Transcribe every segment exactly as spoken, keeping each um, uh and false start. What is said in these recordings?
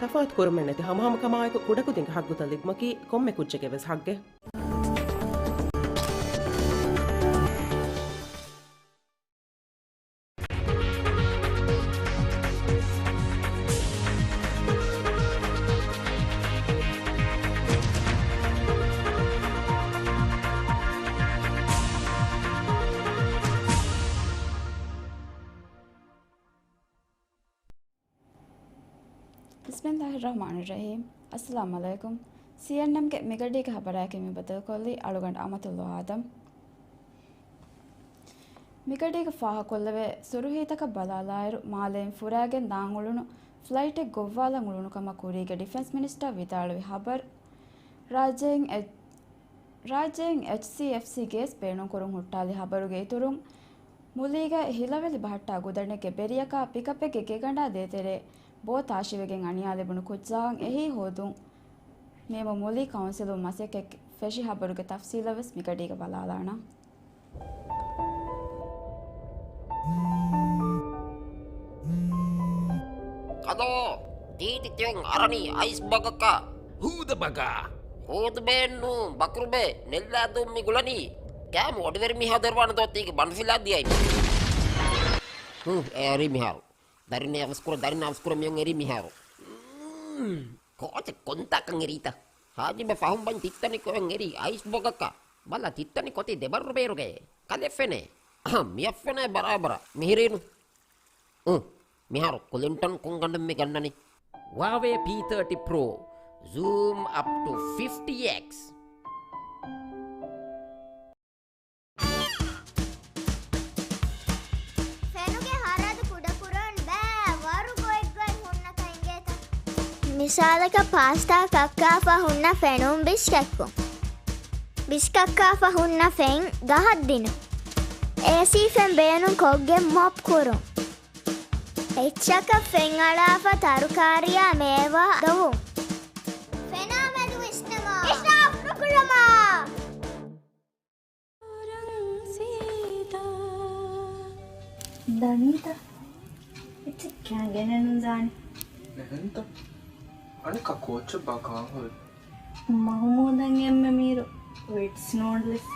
ތަފާތު ކުރުމެއް ނެތި ހަމަހަމަކަމާއެކު ކުޑަކުދިންގެ ހައްގުތައް ލިބުމަކީ ކޮންމެ ކުއްޖެއްގެ ވެސް ހައްގެއް. ބިސްމިއްލާހިއްރަޙްމާނިއްރަޙީމް. އައްސަލާމު ޢަލައިކުމް. ސީއެންއެމްގެ މިގަޑީގެ ޚަބަރާއެކީ މި ބަދަލުކޮށްލީ އަޅުގަނޑު އަމަތުﷲ އާދަމް. މިގަޑީގަ ފާހަގަކޮށްލެވޭ ސުރުޚީތަކަށް ބަލާލާއިރު، މާލެއިން ފުރާގެން ދާން އުޅުނު ފްލައިޓެއް ގޮއްވާލަން އުޅުނު ކަމަށް ކުރީގެ ޑިފެންސް މިނިސްޓަރ ވިދާޅުވި ޚަބަރު، ރާއްޖެއިން އެ-، ރާއްޖެއިން އެޗްސީއެފްސީ ގޭސް ބޭނުންކުރުން ހުއްޓާލި ޚަބަރުގެ އިތުރުން، މުލީގައި ހިލަވެލި ބަހައްޓާ ގުދަނެއްގެ ބެރިޔަކާ ޕިކަޕެއްގެ ގެގަނޑާ ދޭތެރޭ ބޯ ތާށިވެގެން އަނިޔާ ލިބުނު ކުއްޖާއަށް އެހީ ހޯދުން ނިޔަމު މުލީ ކައުންސިލުން މަސައްކަތް ފެށި ޚަބަރުގެ ތަފްސީލަށް ވެސް މިގަޑީގަ ބަލާލާނަން. ކަލޯ، ތީތި ތިއޮން އަރަނީ އައިސް ބަގަކަށް. ހޫދަ ބަގާ. ހޫދުބޭއެއްނޫ، ބަކުރުބޭ، ނެއްލާދޫން މި ގުޅަނީ. ކާމު އޮޑިވެރި މީހާ ދެރުވާނެ ދޯ ތީގެ ބަނޑުފިލާ ދިޔައި. ހުން، އެ އަރި މިހާރު. ދަރިން އަވަސްކުރަ، ދަރިން އަވަސްކުރަ މިއޮން އެރި މިހާރު. ކޯޗެއް ކޮންތާކަން އެރީތަ؟ ހާޖިބެ ފަހުން ބަން ތިއްތަނި ކޮއެން އެރީ އައިސް ބޮގަކަށް. ބަލަ ތިއްތަނި ކޮތީ ދެބައްރު ބޭރުގައޭ. ކަލެ ފެނޭ. އަހަ، މިއަށް ފެނޭ ބަރާބަރަށް. މިހިރީނު. އު، މިހާރު ކުލިންޓަން ކޮންގަނޑެއް މި ގަންނަނީ؟ ހުއާވޭ ޕީ ތާޓީ ޕްރޯ. ޒޫމް އަޕް ޓު ފިފްޓީ އެކްސް. ފެނުގެ ހަރަދު ކުޑަކުރަން ބައި ވަރު ގޮތްގޮތް ހުންނަކަން އިނގޭތަ؟ މިސާލަކަށް ޕާސްޓާ ކައްކާފަ ހުންނަ ފެނުން ބިސްކައްކުން. ބިސްކައްކާފަ ހުންނަ ފެން ގަހަށް ދިނުން. އޭސީ ފެން ބޭނުން ކޮށްގެން މޮޕް ކުރުން. އެއްޗަކަށް ފެން އަޅާފަ ތަރުކާރިއާ މޭވާ ދޮވުން. ފެނާ މެދު ވިސްނަމާ. އިސްރާފް ނުކުރަމާ. ދަނީތަ؟ އެއްޗެއް ކާން ގެނެއްނު ދާނެ. އެހެންތަ؟ އަނެއްކާ ކޯއްޗެއްބާ ކާން ހުރި؟ މަހުމޫދަށް އެންމެ މީރު ވިޓްސް ނޫޑްލްސް.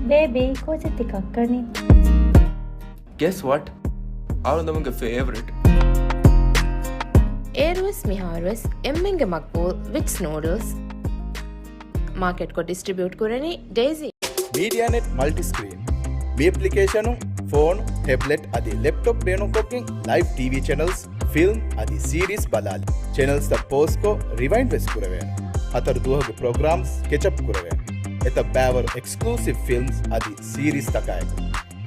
ބޭބީ، ކޯޗެއް ތި ކައްކަނީ؟ Guess what? އަޅުގަނޑުގެ ފޭވަރިޓް. އޭރުވެސް މިހާރުވެސް އެންމެންގެ މަގްބޫލް ވިޓްސް ނޫޑްލްސް. މާކެޓްކޮށް ޑިސްޓްރިބިއުޓް ކުރަނީ ޑޭޒީ. މީޑިއާނެޓް މަލްޓިސްކްރީން. މި އެޕްލިކޭޝަނުން ފޯނު، ޓެބްލެޓް އަދި ލެޕްޓޮޕް ބޭނުންކޮށްގެން ލައިވް ޓީވީ ޗެނަލްސް، ފިލްމް އަދި ސީރީސް ބަލާލި. ޗެނަލްސްތައް ޕޯޒްކޮށް ރިވައިންޑް ވެސް ކުރެވޭނެ. ހަތަރު ދުވަހުގެ ޕްރޮގްރާމްސް ކެޗަޕް ކުރެވޭނެ. އެތައް ބައިވަރު އެކްސްކްލޫސިވް ފިލްމްސް އަދި ސީރީސްތަކާއެކު.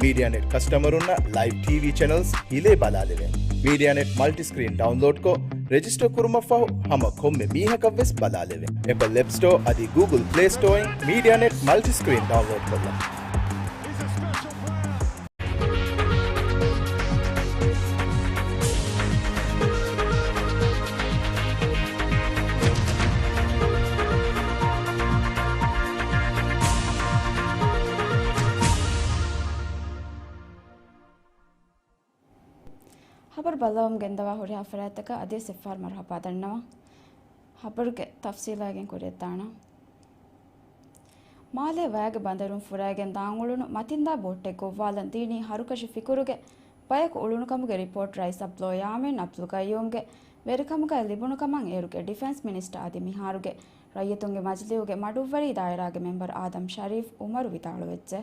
މީޑިއާނެޓް ކަސްޓަމަރުންނަށް ލައިވް ޓީވީ ޗެނަލްސް ހިލޭ ބަލާލެވޭނެ. މީޑިއާނެޓް މަލްޓިސްކްރީން ޑައުންލޯޑްކޮށް، ރެޖިސްޓަރ ކުރުމަށްފަހު ހަމަ ކޮންމެ މީހަކަށްވެސް ބަލާލެވޭ. އެޕަލް އެޕް ސްޓޯ އަދި ގޫގުލް ޕްލޭ ސްޓޯއިން މީޑިއާނެޓް މަލްޓިސްކްރީން ޑައުންލޯޑް ކޮށްލަން. ޚަބަރު ބައްލަވަމުން ގެންދަވާ ހުރިހާ ފަރާތްތަކަށް އަދިވެސް އެއްފަހަރު މަރުޙަބާ ދަންނަވަން. ޚަބަރުގެ ތަފްސީލާގެން ކުރިއަށްދާނަން. މާލޭ ވައިގެ ބަނދަރުން ފުރާގެން ދާން އުޅުނު މަތިންދާ ބޯޓެއް ގޮއްވާލަން ދީނީ ހަރުކަށި ފިކުރުގެ ބަޔަކު އުޅުނުކަމުގެ ރިޕޯޓް ރައީސް ޢަބްދުﷲ ޔާމީން ޢަބްދުލްޤައްޔޫމްގެ ވެރިކަމުގައި ލިބުނުކަމަށް އޭރުގެ ޑިފެންސް މިނިސްޓަރ އަދި މިހާރުގެ ރައްޔިތުންގެ މަޖިލީހުގެ މަޑުއްވަރީ ދާއިރާގެ މެމްބަރު އާދަމް ޝަރީފް އުމަރު ވިދާޅުވެއްޖެ.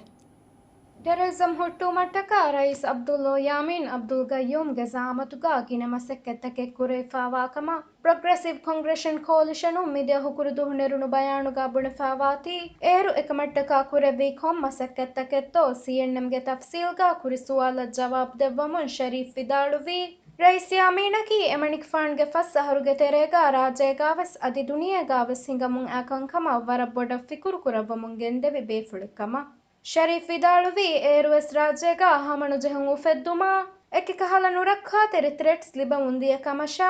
ޓެރަރިޒަމް ހުއްޓުވުމަށްޓަކާ ރައީސް ޢަބްދުﷲ ޔާމީން ޢަބްދުލްޤައްޔޫމްގެ ޒަޢާމަތުގަ ގިނަ މަސައްކަތްތަކެއް ކުރެވިފައިވާ ކަމަށް ޕްރޮގްރެސިވް ކޮންގްރެޝަން ކޯލިޝަނުން މިދިޔަ ހުކުރު ދުވަހު ނެރުނު ބަޔާނުގަ ބުނެފައިވާތީ، އޭރު އެކަމަށްޓަކާ ކުރެއްވީ ކޮން މަސައްކަތްތަކެއްތޯ ސީއެންއެމްގެ ތަފްސީލްގަ ކުރި ސުވާލަށް ޖަވާބު ދެއްވަމުން ޝަރީފް ވިދާޅުވީ، ރައީސް ޔާމީނަކީ އެމަނިކުފާނުގެ ފަސް އަހަރުގެ ތެރޭގަ ރާއްޖޭގަވެސް އަދި ދުނިޔޭގަވެސް ހިނގަމުން އައި ކަންކަމަށް ވަރަށް ބޮޑަށް ފިކުރު ކުރައްވަމުން ގެންދެވި ބޭފުޅެއް ކަމަށް. ޝަރީފް ވިދާޅުވީ، އޭރުވެސް ރާއްޖޭގަ ހަމަނުޖެހުން އުފެއްދުމާ، އެކި ކަހަލަ ނުރައްކާތެރި ތްރެޓްސް ލިބަމުން ދިޔަ ކަމަށާ،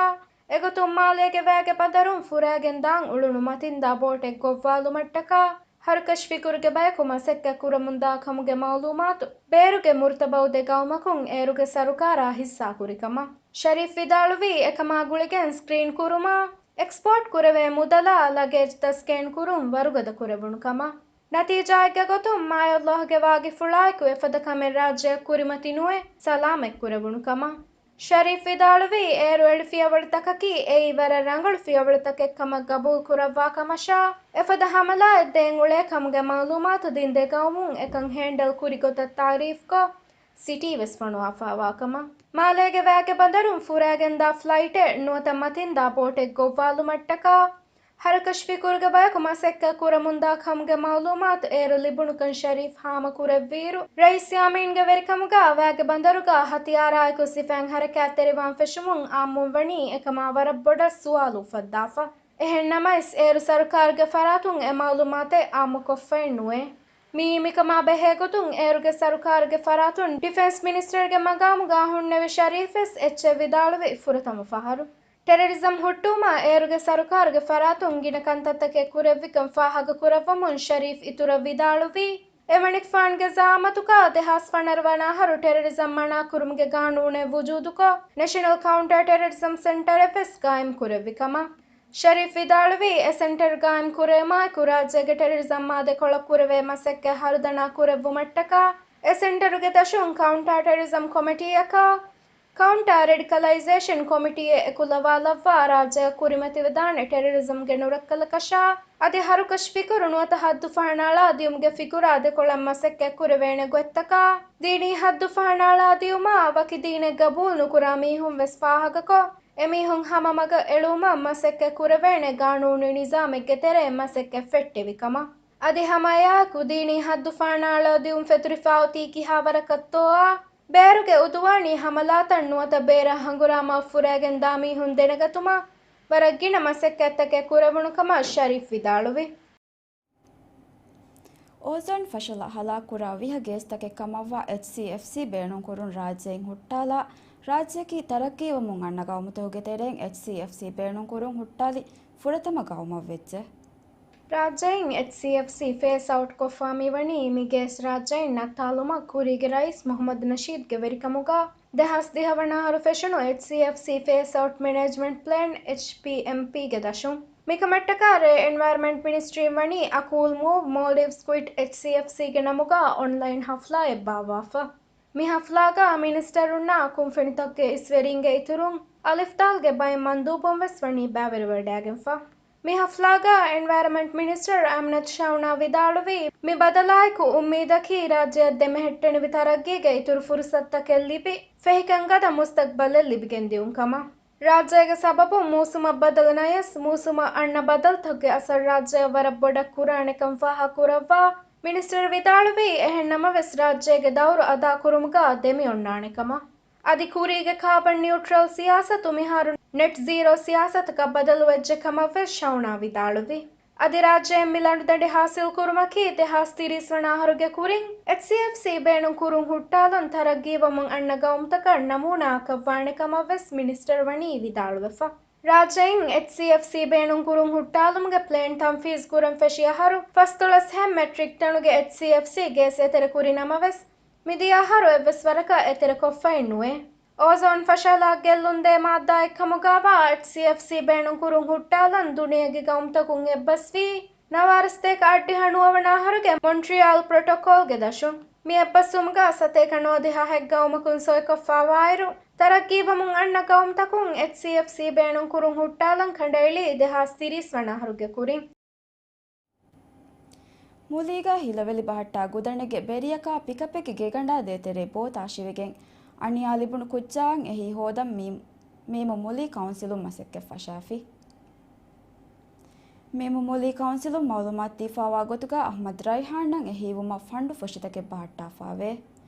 އެގޮތުން މާލޭގެ ވައިގެ ބަނދަރުން ފުރާގެން ދާން އުޅުނު މަތިންދާ ބޯޓެއް ގޮއްވާލުމަށްޓަކާ، ހަރުކަށި ފިކުރުގެ ބަޔަކު މަސައްކަތް ކުރަމުންދާ ކަމުގެ މައުލޫމާތު ބޭރުގެ މުރުތަބައު ދެ ގައުމަކުން އޭރުގެ ސަރުކާރާ ހިއްސާ ކުރި ކަމަށް. ޝަރީފް ވިދާޅުވީ، އެކަމާ ގުޅިގެން ސްކްރީން ކުރުމާ، އެކްސްޕޯޓް ކުރެވޭ މުދަލާ ލަގޭޖްތައް ސްކޭން ކުރުން ވަރުގަދަ ކުރެވުނު ކަމަށް. ނަތީޖާއެއްގެ ގޮތުން މާޔަﷲގެ ވާގިފުޅާއެކު އެފަދަ ކަމެއް ރާއްޖެއަށް ކުރިމަތި ނުވެ، ސަލާމަތް ކުރެވުނު ކަމަށް. ޝަރީފް ވިދާޅުވީ، އޭރު އެޅި ފިޔަވަޅުތަކަކީ އެއީ ވަރަށް ރަނގަޅު ފިޔަވަޅުތަކެއް ކަމަށް ގަބޫލު ކުރައްވާ ކަމަށާ، އެފަދަ ހަމަލާއެއް ދޭން އުޅޭ ކަމުގެ މައުލޫމާތު ދިން ދެ ގައުމުން އެކަން ހޭންޑަލް ކުރި ގޮތަށް ތާރީފްކޮށް، ސިޓީ ވެސް ފޮނުވާފާވާ ކަމަށް. މާލޭގެ ވާގެ ބަނދަރުން ފުރާގެންދާ ފްލައިޓެއް ނުވަތަ މަތިންދާ ބޯޓެއް ގޮއްވާލުމަށްޓަކާ، ހަރުކަށި ފިކުރުގެ ބަޔަކު މަސައްކަތް ކުރަމުންދާ ކަމުގެ މައުލޫމާތު އޭރު ލިބުނުކަން ޝަރީފް ހާމަކުރެއްވިއިރު، ރައީސް ޔާމީންގެ ވެރިކަމުގަ ވާގެ ބަނދަރުގަ ހަތިޔާރާއެކު ސިފައިން ހަރަކާތްތެރިވާން ފެށުމުން އާއްމުން ވަނީ އެކަމާ ވަރަށް ބޮޑަށް ސުވާލު އުފައްދާފަ. އެހެން ނަމަވެސް، އޭރު ސަރުކާރުގެ ފަރާތުން އެ މައުލޫމާތެއް އާއްމުކޮށްފައެއް ނުވޭ. މިއީ މިކަމާ ބެހޭގޮތުން އޭރުގެ ސަރުކާރުގެ ފަރާތުން ޑިފެންސް މިނިސްޓަރގެ މަގާމުގަ ހުންނެވި ޝަރީފް ވެސް އެއްޗެއް ވިދާޅުވި ފުރަތަމަ ފަހަރު. ޓެރަރިޒަމް ހުއްޓުވުމަށް އޭރުގެ ސަރުކާރުގެ ފަރާތުން ގިނަ ކަންތައްތަކެއް ކުރެއްވިކަން ފާހަގަކުރައްވަމުން ޝަރީފް އިތުރަށް ވިދާޅުވީ، އެމަނިކުފާނުގެ ޒައާމަތުގަ ދެހާސް ފަނަރަ ވަނަ އަހަރު ޓެރަރިޒަމް މަނާކުރުމުގެ ގާނޫނެއް ވުޖޫދުކޮށް، ނެޝަނަލް ކައުންޓާ ޓެރަރިޒަމް ސެންޓަރެއް ވެސް ގާއިމް ކުރެއްވި ކަމަށް. ޝަރީފް ވިދާޅުވީ، އެ ސެންޓަރ ގާއިމް ކުރެވުމާއެކު ރާއްޖޭގެ ޓެރަރިޒަމް މާ ދެކޮޅަށް ކުރެވޭ މަސައްކަތް ހަރުދަނާ ކުރެއްވުމަށްޓަކާ، އެ ސެންޓަރުގެ ދަށުން ކައުންޓާ ޓެރަރިޒަމް ކޮމިޓީއަކާ، ކައުންޓާ ރެޑިކަލައިޒޭޝަން ކޮމިޓީއެއް އެކުލަވާލައްވާ، ރާއްޖެއަށް ކުރިމަތިވެދާނެ ޓެރަރިޒަމްގެ ނުރައްކަލަކަށާ، އަދި ހަރުކަށި ފިކުރު ނުވަތަ ހައްދު ފަހަނައަޅާ ދިޔުމުގެ ފިކުރާ ދެކޮޅަށް މަސައްކަތް ކުރެވޭނެ ގޮތްތަކާ، ދީނީ ހައްދު ފަހަނައަޅާ ދިޔުމާ، ވަކި ދީނެއް ގަބޫލު ނުކުރާ މީހުން ވެސް ފާހަގަކޮށް، އެމީހުން ހަމަ މަގަށް އެޅުވުމަށް މަސައްކަތް ކުރެވޭނެ ގާނޫނީ ނިޒާމެއްގެ ތެރެއިން މަސައްކަތް ފެއްޓެވި ކަމަށް. އަދި ހަމައެއާއެކު ދީނީ ހައްދު ފަހަނައަޅާ ދިޔުން ފެތުރިފާ އޮތީ ކިހާ ވަރަކަށްތޯއާ، ބޭރުގެ އުދުވާނީ ހަމަލާތައް ނުވަތަ ބޭރަށް ހަނގުރާމައަށް ފުރާގެން ދާ މީހުން ދެނެގަތުމަށް ވަރަށް ގިނަ މަސައްކަތްތަކެއް ކުރެވުނު ކަމަށް ޝަރީފް ވިދާޅުވި. އޯޒޯން ފަށަލަ ހަލާކުކުރާ ވިހަ ގޭސްތަކެއް ކަމަށްވާ އެޗްސީއެފްސީ ބޭނުންކުރުން ރާއްޖެއިން ހުއްޓާލާ، ރާއްޖެއަކީ ތަރައްގީވަމުން އަންނަ ގައުމުތަކުގެ ތެރެއިން އެޗްސީއެފްސީ ބޭނުންކުރުން ހުއްޓާލި ފުރަތަމަ ގައުމަށްވެއްޖެ. ރާއްޖެއިން އެޗްސީއެފްސީ ފޭސް އައުޓް ކޮށްފާ މިވަނީ މި ގޭސް ރާއްޖެއިން ނައްތާލުމަށް ކުރީގެ ރައީސް މުހައްމަދު ނަޝީދްގެ ވެރިކަމުގަ ދެހާސް ދިހަ ވަނަ އަހަރު ފެށުނު އެޗްސީއެފްސީ ފޭސް އައުޓް މެނޭޖްމަންޓް ޕްލޭން، އެޗްޕީއެމްޕީ، ގެ ދަށުން. މިކަމަށްޓަކާ ރޭ އެންވަޔަރަމެންޓް މިނިސްޓްރީން ވަނީ އަ ކޫލް މޫވް މޯލްޑިވްސް ކުއިޓް އެޗްސީއެފްސީގެ ނަމުގަ އޮންލައިން ހަފްލާއެއް ބާއްވާފަ. މި ހަފްލާގަ މިނިސްޓަރުންނާ ކުންފުނިތަކުގެ އިސްވެރީންގެ އިތުރުން އަލިފްދާލްގެ ބައެއް މަންދޫބުން ވެސް ވަނީ ބައިވެރިވެވަޑައިގެންފަ. މި ހަފްލާގަ އެންވަޔަރަމެންޓް މިނިސްޓަރ އަމްނަތު ޝައުނާ ވިދާޅުވީ، މި ބަދަލާއެކު އުއްމީދަކީ ރާއްޖެއަށް ދެމެހެއްޓެނިވި ތަރައްގީގެ އިތުރު ފުރުސަތުތަކެއް ލިބި، ފެހިކަން ގަދަ މުސްތަގްބަލެއް ލިބިގެންދިއުން ކަމަށް. ރާއްޖޭގެ ސަބަބުން މޫސުމަށް ބަދަލު ނަޔަސް، މޫސުމަށް އަންނަ ބަދަލުތަކުގެ އަސަރު ރާއްޖެއަށް ވަރަށް ބޮޑަށް ކުރާނެކަން ފާހަގަކުރައްވާ، މިނިސްޓަރު ވިދާޅުވީ، އެހެން ނަމަވެސް ރާއްޖޭގެ ދައުރު އަދާކުރުމުގަ ދެމިއޮންނާނެ ކަމަށް. އަދި ކުރީގެ ކާބަން ނިއުޓްރަލް ސިޔާސަތު މިހާރު ނެޓް ޒީރޯ ސިޔާސަތަކަށް ބަދަލުވެއްޖެ ކަމަށްވެސް ޝައުނާ ވިދާޅުވި. އަދި ރާއްޖެއިން މި ލަނޑުދަނޑި ހާސިލްކުރުމަކީ ދެހާސް ތިރީސް ވަނަ އަހަރުގެ ކުރިން އެޗްސީއެފްސީ ބޭނުންކުރުން ހުއްޓާލަން ތަރައްގީވަމުން އަންނަ ގައުމުތަކަށް ނަމޫނާއަކަށްވާނެ ކަމަށްވެސް މިނިސްޓަރު ވަނީ ވިދާޅުވެފަ. ރާއްޖެއިން އެޗްސީއެފްސީ ބޭނުންކުރުން ހުއްޓާލުމުގެ ޕްލޭން ތަންފީޒް ކުރަން ފެށި އަހަރު ފަސްދޮޅަސް ހަ މެޓްރިކް ޓަނުގެ އެޗްސީއެފްސީ ގޭސް އެތެރެ ކުރި ނަމަވެސް، މިދިޔަ އަހަރު އެއްވެސް ވަރަކަށް އެތެރެކޮށްފައެއް ނުވޭ. އޯޒޯން ފަށާލާ ގެއްލުންދޭ މާއްދާއެއްކަމުގައިވާ އެޗްސީއެފްސީ ބޭނުންކުރުން ހުއްޓާލަން ދުނިޔޭގެ ގައުމުތަކުން އެއްބަސްވީ، ނަވާރަ ސަތޭކަ އަށްޑިހަ ނުވަ ވަނަ އަހަރުގެ މޮންޓްރިއާލް ޕްރޮޓޮކޯލްގެ ދަށުން. މި އެއްބަސްވުމުގަ ސަތޭކަ ނުވަދިހަ ހަތް ގައުމަކުން ސޮއިކޮށްފާވާއިރު، ތަރައްގީވަމުން އަންނަ ގައުމުތަކުން އެޗްސީއެފްސީ ބޭނުންކުރުން ހުއްޓާލަން ކަނޑައެޅީ ދެހާސް ތިރީސް ވަނަ އަހަރުގެ ކުރިން. މުލީގަ ހިލަވެލި ބަހައްޓާ ގުދަނެއްގެ ބެރިއަކާ ޕިކަޕެއްގެ ގެގަނޑާ ދޭތެރޭ ބޯ ތާށިވެގެން އަނިޔާ ލިބުނު ކުއްޖާއަށް އެހީ ހޯދަން މީ-، މީމު މުލީ ކައުންސިލުން މަސައްކަތް ފަށާފި. މީމު މުލީ ކައުންސިލުން މައުލޫމާތު ދީފާވާ ގޮތުގަ އަހްމަދު ރައިހާންއަށް އެހީވުމަށް ފަންޑު ފުށިތަކެއް ބަހައްޓާފާވޭ.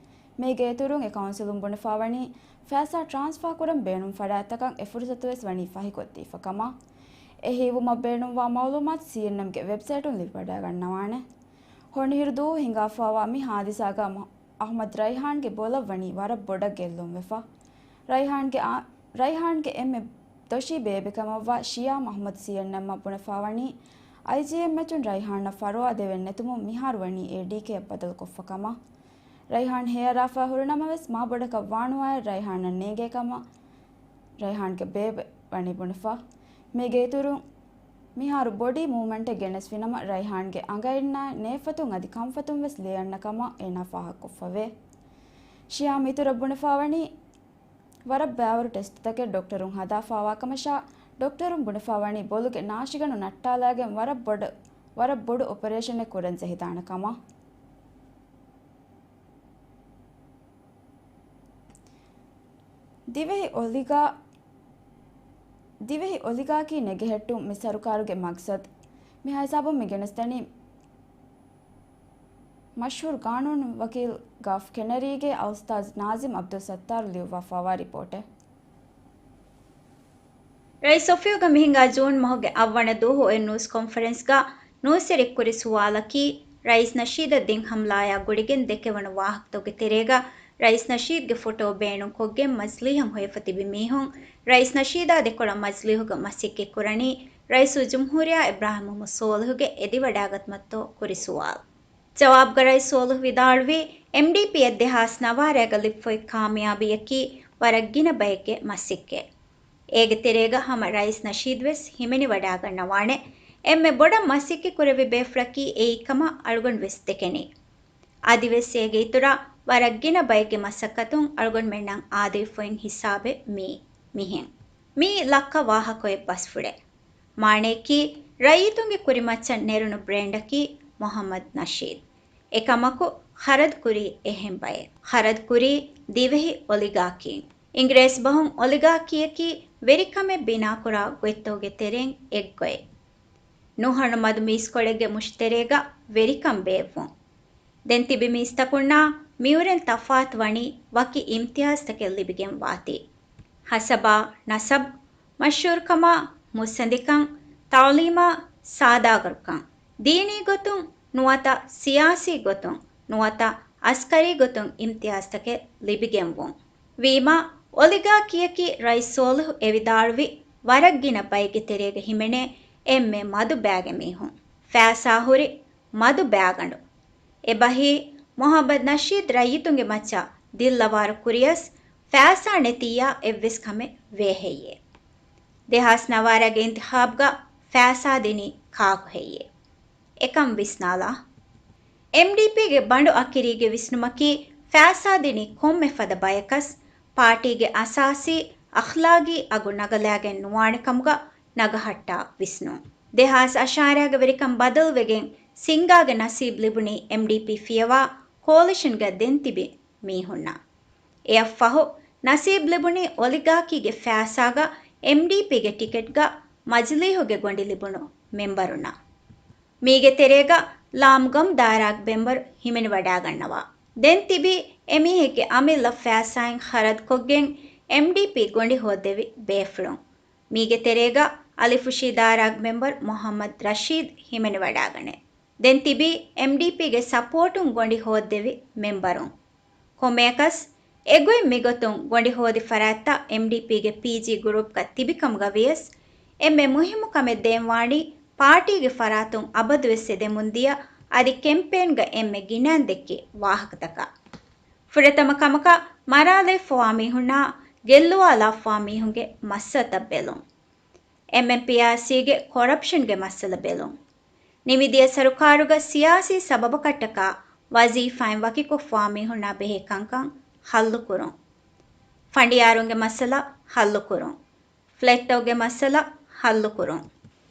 މީގެ އިތުރުން އެ ކައުންސިލުން ބުނެފާވަނީ ފައިސާ ޓްރާންސްފާ ކުރަން ބޭނުން ފަރާތްތަކަށް އެ ފުރުސަތުވެސް ވަނީ ފަހިކޮށްދީފަ ކަމަށް. އެހީވުމަށް ބޭނުންވާ މައުލޫމާތު ސީއެންއެމްގެ ވެބްސައިޓުން ލިބިވަޑައިގަންނަވާނެ. ހޮނިހިރު ދުވަހު ހިނގާފާވާ މި ހާދިސާގަ މަ-، އަހްމަދު ރައިހާންގެ ބޮލަށް ވަނީ ވަރަށް ބޮޑަށް ގެއްލުންވެފަ. ރައިހާންގެ އާ-، ރައިހާންގެ އެންމެ ދޮށީ ބޭބެކަމަށްވާ ޝިޔާމް އަހްމަދު ސީއެންއެމްއަށް ބުނެފާވަނީ، އައިޖީއެމްއެޗުން ރައިހާންއަށް ފަރުވާ ދެވެން ނެތުމުން މިހާރު ވަނީ އޭޑީކޭއަށް ބަދަލުކޮށްފަ ކަމަށް. ރައިހާން ހޭއަރާފަ ހުރިނަމަވެސް، މާބޮޑަކަށް ވާނުވާއެއް ރައިހާނަށް ނޭނގޭ ކަމަށް ރައިހާންގެ ބޭބެ ވަނީ ބުނެފަ. މީގެ އިތުރުން، މިހާރު ބޮޑީ މޫވްމަންޓެއް ގެނެސްފިނަމަ، ރައިހާންގެ އަނގައިންނާއި ނޭފަތުން އަދި ކަންފަތުން ވެސް ލޭއަންނަ ކަމަށް އޭނާ ފާހަގަކޮށްފަވޭ. ޝިޔާމް އިތުރަށް ބުނެފަވަނީ، ވަރަށް ބައިވަރު ޓެސްޓްތަކެއް ޑޮކްޓަރުން ހަދާފަވާކަމަށާ، ޑޮކްޓަރުން ބުނެފަވަނީ ބޮލުގެ ނާށިގަނޑު ނައްޓާލައިގެން ވަރަށް ބޮޑު، ވަރަށް ބޮޑު އޮޕަރޭޝަނެއް ކުރަން ޖެހިދާނެ ކަމަށް. ދިވެހި އޮލިގާ-، ދިވެހި އޮލިގާކީ ނެގެހެއްޓުން މި ސަރުކާރުގެ މަގްސަދު. މިހާ ހިސާބުން މި ގެނެސްދަނީ މަޝްހޫރު ގާނޫނު ވަކީލް ގާފް ކެނަރީގެ އަލްއުސްތާޒް ނާޒިމް އަބްދުއްސައްތާރު ލިޔުއްވާފައިވާ ރިޕޯޓެއް. ރައީސް އޮފީހުގަ މިހިނގާ ޖޫން މަހުގެ އަށްވަނަ ދުވަހު އޮތް ނޫސް ކޮންފަރެންސްގަ ނޫސްވެރި ކުރި ސުވާލަކީ، ރައީސް ނަޝީދަށް ދިން ހަމްލާޔާ ގުޅިގެން ދެކެވުނު ވާހަކަތަކުގެ ތެރޭގަ ރައީސް ނަޝީދްގެ ފޮޓޯ ބޭނުންކޮށްގެން މަޖިލީހަށް ހޮވިފަ ތިބި މީހުން، ރައީސް ނަޝީދާ ދެކޮޅަށް މަޖިލީހުގަ މަސައްކަތް ކުރަނީ ރައީސުލްޖުމްހޫރިއްޔާ އިބްރާހިމް މުހައްމަދު ސޯލިހުގެ އެދިވަޑާގަތުމަށްތޯ ކުރި ސުވާލު. ޖަވާބުގަ ރައީސް ސޯލިހު ވިދާޅުވީ، އެމްޑީޕީއަށް ދެހާސް ނަވާރައިގަ ލިބިފައި ކާމިޔާބީއަކީ ވަރަށް ގިނަ ބައެއްގެ މަސައްކަތް. އޭގެ ތެރޭގަ ހަމަ ރައީސް ނަޝީދު ވެސް ހިމެނިވަޑާގަންނަވާނެ. އެންމެ ބޮޑަށް މަސައްކަތް ކުރެވި ބޭފުޅަކީ އެއީ ކަމަށް އަޅުގަނޑު ވެސް ދެކެނީ. އަދިވެސް އޭގެ އިތުރަށް ވަރަށް ގިނަ ބައެއްގެ މަސައްކަތުން އަޅުގަނޑުމެންނަށް އާދެވިފައި ހިސާބެއް މީ މިހެން. މީ ލައްކަ ވާހަކައޮތް ބަސްފުޅެއް. މާނަޔަކީ، ރައްޔިތުންގެ ކުރިމައްޗަށް ނެރުނު ބްރޭންޑަކީ މުހައްމަދު ނަޝީދު. އެކަމަކު، ޚަރަދު ކުރީ އެހެން ބައެއް. ޚަރަދު ކުރީ ދިވެހި އޮލިގާކީން. އިނގިރޭސި ބަހުން އޮލިގާކީއަކީ ވެރިކަމެއް ބިނާކުރާ ގޮތްތަކުގެ ތެރެއިން އެއްގޮތް. ނުހަނު މަދު މީސްކޮޅެއްގެ މުށިތެރޭގަ ވެރިކަން ބޭއްވުން. ދެން ތިބި މީސްތަކުންނާ މިއުރެން ތަފާތު ވަނީ ވަކި އިމްތިޔާޒްތަކެއް ލިބިގެން ވާތީ. ހަސަބާ ނަސަބު، މަޝްހޫރުކަމާ މުއްސަނދިކަން، ތަޢުލީމާ ސާދާގަރުކަން، ދީނީ ގޮތުން ނުވަތަ ސިޔާސީ ގޮތުން ނުވަތަ އަސްކަރީ ގޮތުން އިމްތިޔާޒްތަކެއް ލިބިގެންވުން. ވީމާ، އޮލިގާކީއަކީ ރައީސް ސޯލިހު އެ ވިދާޅުވި ވަރަށް ގިނަ ބައެއްގެ ތެރޭގަ ހިމެނޭ އެންމެ މަދު ބައިގެ މީހުން. ފައިސާ ހުރި މަދު ބައިގަނޑު. އެބަހީ، މުހައްމަދު ނަޝީދު ރައްޔިތުންގެ މައްޗަށް ދިއްލަވާރު ކުރިޔަސް، ފައިސާ ނެތިއްޔާ އެއްވެސް ކަމެއް ވޭ ހެއްޔޭ؟ ދެހާސް ނަވާރަގެ އިންތިޚާބުގަ ފައިސާ ދިނީ ކާކު ހެއްޔޭ؟ އެކަން ވިސްނާލާ. އެމްޑީޕީގެ ބަނޑު އަކިރީގެ ވިސްނުމަކީ، ފައިސާ ދިނީ ކޮންމެ ފަދަ ބަޔަކަސް، ޕާޓީގެ އަސާސީ، އަޚްލާގީ އަގު ނަގަލާގެން ނުވާނެ ކަމުގަ ނަގަހައްޓާ ވިސްނުން. ދެހާސް އަށާރައިގަ ވެރިކަން ބަދަލުވެގެން ސިންގާގެ ނަސީބު ލިބުނީ އެމްޑީޕީ ފިޔަވާ ކޯލިޝަންގަ ދެން ތިބި މީހުންނަށް. އެއަށްފަހު، ނަސީބު ލިބުނީ އޮލިގާކީގެ ފައިސާގަ އެމްޑީޕީގެ ޓިކެޓްގަ މަޖިލީހުގެ ގޮނޑި ލިބުނު މެމްބަރުންނަށް. މީގެ ތެރޭގަ ލާމްގަމް ދާއިރާގެ މެމްބަރު ހިމެނިވަޑާގަންނަވާ. ދެން ތިބީ އެމީހެއްގެ އަމިއްލަ ފައިސާއިން ޚަރަދުކޮށްގެން އެމްޑީޕީ ގޮނޑި ހޯއްދެވި ބޭފުޅުން. މީގެ ތެރޭގަ އަލިފުށީ ދާއިރާގެ މެމްބަރު މުހައްމަދު ރަޝީދު ހިމެނިވަޑާގަނެ. ދެން ތިބީ އެމްޑީޕީގެ ސަޕޯޓުން ގޮނޑި ހޯއްދެވި މެމްބަރުން. ކޮންމެއަކަސް، އެގޮތް މިގޮތުން ގޮނޑި ހޯދި ފަރާތްތައް އެމްޑީޕީގެ ޕީޖީ ގްރޫޕްގަ ތިބި ކަމުގަ ވިޔަސް، އެންމެ މުހިއްމު ކަމެއް ދޭން ވާނީ ޕާޓީގެ ފަރާތުން އަބަދުވެސް އެދެމުންދިޔަ އަދި ކެމްޕޭންގަ އެންމެ ގިނައިން ދެއްކި ވާހަކަތަކަށް. ފުރަތަމަ ކަމަކަށް މަރާލައިފަވާ މީހުންނާ ގެއްލުވާލާފަވާ މީހުންގެ މައްސަލަތައް ބެލުން. އެމްއެމްޕީއާރްސީގެ ކޮރަޕްޝަންގެ މައްސަލަ ބެލުން. ނިމިދިޔަ ސަރުކާރުގަ ސިޔާސީ ސަބަބަކަށްޓަކާ ވަޒީފާއިން ވަކިކޮށްފަވާ މީހުންނާ ބެހޭ ކަންކަން ހައްލުކުރުން. ފަނޑިޔާރުންގެ މައްސަލަ ހައްލުކުރުން. ފްލެޓްތަކުގެ މައްސަލަ ހައްލުކުރުން.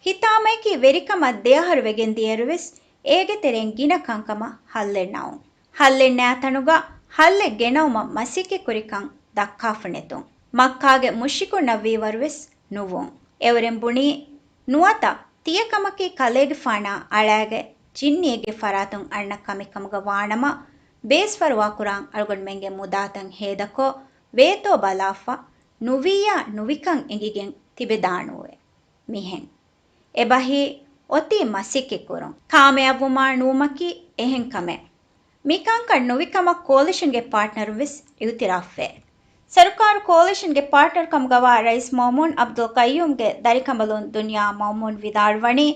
ހިތާމައަކީ ވެރިކަމަށް ދެއަހަރު ވެގެން ދިޔައިރުވެސް އޭގެ ތެރެއިން ގިނަ ކަންކަމަށް ހައްލެއް ނައުން. ހައްލެއް ނާތަނުގަ ހައްލެއް ގެނައުމަށް މަސައްކަތްކުރިކަން ދައްކާފަ ނެތުން. މައްކާގެ މުޝްރިކުންނަށް ވީވަރުވެސް ނުވުން. އެއުރެން ބުނީ، ނުވަތަ ތިޔަ ކަމަކީ ކަލޭގެފާނާ އަޅާގެ ޖިންނިއެއްގެ ފަރާތުން އަންނަ ކަމެއް ކަމުގަ ވާނަމަ، ބޭސްފަރުވާކުރާން އަޅުގަނޑުމެންގެ މުދާތައް ހޭދަކޮށް، ވޭތޯ ބަލާފަ، ނުވިއްޔާ ނުވިކަން އެނގިގެން ތިބެދާނޫވެ. މިހެން. އެބަހީ އޮތީ މަސައްކަތްކުރުން. ކާމިޔާބުވުމާ ނުވުމަކީ އެހެން ކަމެއް. މިކަންކަން ނުވިކަމަށް ކޯލިޝަންގެ ޕާޓްނަރުން ވެސް އިއުތިރާފްވޭ. ސަރުކާރު ކޯލިޝަންގެ ޕާޓްނަރ ކަމުގަވާ ރައީސް މައުމޫން އަބްދުލް ޤައްޔޫމްގެ ދަރިކަނބަލުން ދުނިޔާ މައުމޫން ވިދާޅުވަނީ،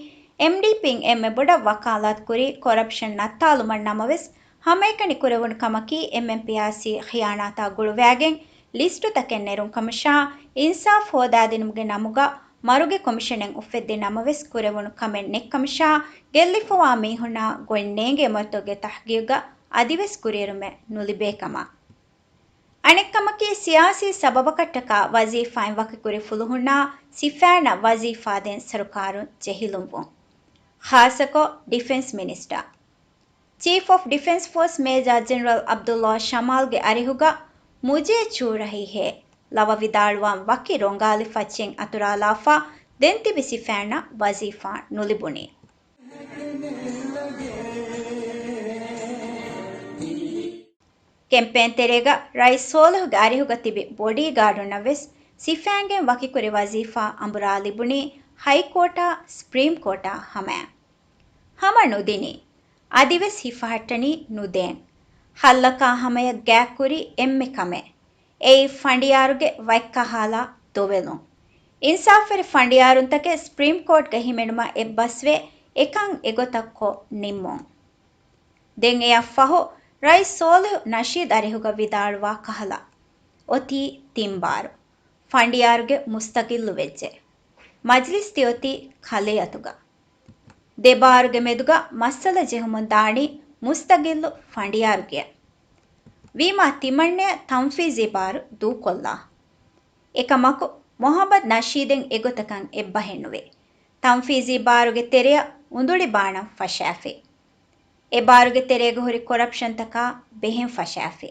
އެމްޑީޕީން އެންމެ ބޮޑަށް ވަކާލާތު ކުރީ ކޮރަޕްޝަން ނައްތާލުމަށް ނަމަވެސް، ހަމައެކަނި ކުރެވުނު ކަމަކީ އެމްއެމްޕީއާރްސީ ޚިޔާނާތާ ގުޅުވާގެން ލިސްޓުތަކެއް ނެރުން ކަމަށާ، އިންސާފް ހޯދާދިނުމުގެ ނަމުގަ މަރުގެ ކޮމިޝަނެއް އުފެއްދި ނަމަވެސް ކުރެވުނު ކަމެއް ނެތްކަމަށާ، ގެއްލިފަވާ މީހުންނާ ގޮތް ނޭނގޭ މަރުތަކުގެ ތަހްގީގުގަ އަދިވެސް ކުރިއެރުމެއް ނުލިބޭ ކަމަށް. އަނެއްކަމަކީ، ސިޔާސީ ސަބަބަކަށްޓަކާ ވަޒީފާއިން ވަކިކުރި ފުލުހުންނާ ސިފައިންނަށް ވަޒީފާ ދޭން ސަރުކާރުން ޖެހިލުންވުން. ޚާއްޞަކޮށް، ޑިފެންސް މިނިސްޓަރ، ޗީފް އޮފް ޑިފެންސް ފޯސް މޭޖާ ޖެނެރަލް ޢަބްދުﷲ ޝަމާލްގެ އަރިހުގަ މުޖޭ ޗޫ ރަހީ ހޭ ލަވަ ވިދާޅުވާން ވަކި ރޮނގާލި ފައްޗެއް އަތުރާލާފަ، ދެން ތިބި ސިފައިންނަށް ވަޒީފާ ނުލިބުނީ. ކެމްޕޭން ތެރޭގަ ރައީސް ސޯލިހުގެ އަރިހުގަ ތިބި ބޮޑީގާޑުންނަށް ވެސް ސިފައިންގެން ވަކިކުރި ވަޒީފާ އަނބުރާ ލިބުނީ ހައިކޯޓާ، ސްޕްރީމް ކޯޓާ ހަމައަށް. ހަމަ ނުދިނީ. އަދިވެސް ހިފަހައްޓަނީ ނުދޭން. ހައްލަކާ ހަމަޔަށް ގާތްކުރީ އެންމެ ކަމެއް. އެއީ ފަނޑިޔާރުގެ ވަތްކަހާލާ ދޮވެލުން. އިންސާފްވެރި ފަނޑިޔާރުންތަކެއް ސްޕްރީމް ކޯޓްގަ ހިމެނުމަށް އެއްބަސްވެ، އެކަން އެގޮތަށް ކޮށް ނިންމުން. ދެން އެއަށްފަހު، ރައީސް ސޯލިހު ނަޝީދު އަރިހުގަ ވިދާޅުވާ ކަހަލަ، އޮތީ ތިން ބާރު. ފަނޑިޔާރުގެ މުސްތަގިއްލު ވެއްޖެ. މަޖްލިސް ތިއޮތީ ކަލޭ އަތުގަ. ދެ ބާރުގެ މެދުގަ މައްސަލަ ޖެހުމުން ދާނީ މުސްތަގިއްލު ފަނޑިޔާރުގެއަށް. ވީމާ ތިމަންނަޔަށް ތަންފީޒީ ބާރު ދޫކޮށްލާ. އެކަމަކު، މުޙައްމަދު ނަޝީދެއް އެގޮތަކަށް އެއްބަހެއްނުވޭ. ތަންފީޒީ ބާރުގެ ތެރެއަށް އުނދުޅި ބާނަން ފަށާފި. އެ ބާރުގެ ތެރޭގަ ހުރި ކޮރަޕްޝަންތަކާ ބެހެން ފަށާފި.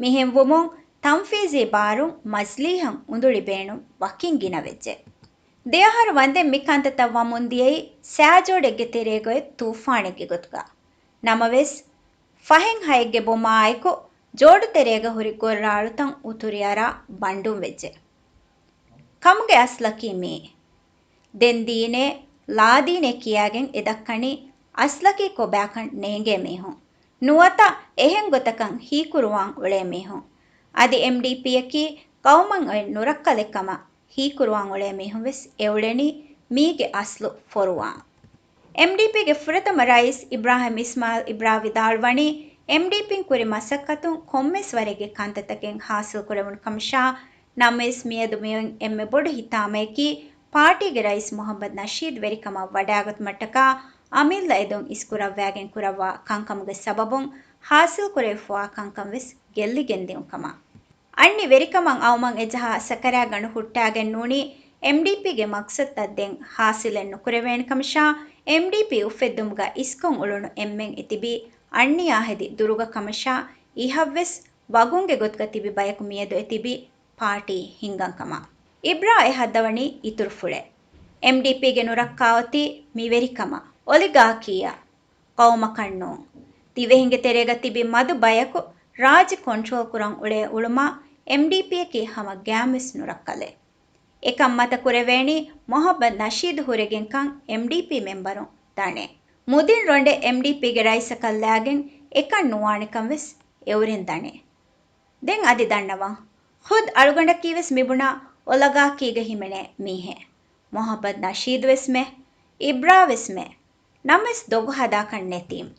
މިހެން ވުމުން، ތަންފީޒީ ބާރުން މަޖްލީހަށް އުނދުޅި ބޭނުން ވަކިން ގިނަވެއްޖެ. ދެއަހަރު ވަންދެން މި ކަންތައްތައް ވަމުން ދިޔައީ ސައިޖޯޑެއްގެ ތެރޭގައި ތޫފާނެއްގެ ގޮތުގަ. ނަމަވެސް، ފަހެން ހައެއްގެ ބޮމާއެކު ޖޯޑު ތެރޭގަ ހުރި ގޮށްރާޅުތައް އުތުރިއަރާ ބަންޑުން ވެއްޖެ. ކަމުގެ އަސްލަކީ މީ. ދެން ދީނޭ، ލާދީނޭ ކިޔާގެން އެ ދައްކަނީ އަސްލަކީ ކޮބާކަން ނޭނގޭ މީހުން. ނުވަތަ އެހެން ގޮތަކަށް ހީކުރުވާން އުޅޭ މީހުން. އަދި އެމްޑީޕީއަކީ ޤައުމަށް އޮތް ނުރައްކަލެއް ކަމަށް ހީކުރުވާން އުޅޭ މީހުން ވެސް އެއުޅެނީ މީގެ އަސްލު ފޮރުވާން. އެމްޑީޕީގެ ފުރަތަމަ ރައީސް އިބްރާހިމް އިސްމާއިލް އިބްރާ ވިދާޅުވަނީ، އެމްޑީޕީން ކުރި މަސައްކަތުން ކޮންމެސް ވަރެއްގެ ކަންތައްތަކެއް ހާސިލް ކުރެވުނު ކަމަށާ، ނަމަވެސް މިއަދު މިއޮތް އެންމެ ބޮޑު ހިތާމައަކީ، ޕާޓީގެ ރައީސް މުޙައްމަދު ނަޝީދު ވެރިކަމަށް ވަޑައިގަތުމަށްޓަކާ އަމިއްލަ އެދުން އިސްކުރައްވާގެން ކުރައްވާ ކަންކަމުގެ ސަބަބުން ހާސިލް ކުރެވިފަވާ ކަންކަން ވެސް ގެއްލިގެން ދިއުން ކަމަށް. އަންނި ވެރިކަމަށް އައުމަށް އެޖަހާ ސަކަރާތްގަނޑު ހުއްޓާގެން ނޫނީ އެމްޑީޕީގެ މަޤްޞަދުތައް ދެން ހާސިލެއް ނުކުރެވޭނެ ކަމަށާ، އެމްޑީޕީ އުފެއްދުމުގަ އިސްކޮށް އުޅުނު އެންމެން އެތިބީ އަންނިޔާ ހެދި ދުރުގަ ކަމަށާ، އިހަށްވެސް ވަގުންގެ ގޮތުގަ ތިބި ބަޔަކު މިއަދު އެތިބީ ޕާޓީ ހިންގަން ކަމަށް. އިބްރާ އެ ހައްދަވަނީ އިތުރުފުޅެއް. އެމްޑީޕީގެ ނުރައްކާ އޮތީ މިވެރިކަމަށް، އޮލިގާކީއަށް. ޤައުމަކަށް ނޫން. ދިވެހިންގެ ތެރޭގަ ތިބި މަދު ބަޔަކު ރާއްޖެ ކޮންޓްރޯލް ކުރަން އުޅޭ އުޅުމާ އެމްޑީޕީއަކީ ހަމަ ގައިމުވެސް ނުރައްކަލެއް. އެކަން މަތަ ކުރެވޭނީ މުޙައްމަދު ނަޝީދު ހުރެގެންކަން އެމްޑީޕީ މެމްބަރުން ދަނޭ. މުދިން ރޮނޑެއް އެމްޑީޕީގެ ރައީސަކަށް ލާގެން އެކަން ނުވާނެކަން ވެސް އެއުރެން ދަނޭ. ދެން އަދި ދަންނަވަން. ޚުދް އަޅުގަނޑަކީވެސް މިބުނާ އޮލަގާކީގަ ހިމެނޭ މީހެއް. މުޙައްމަދު ނަޝީދުވެސްމެ، އިބްރާވެސްމެ. ނަމަވެސް ދޮގު ހަދާކަށް ނެތީމް.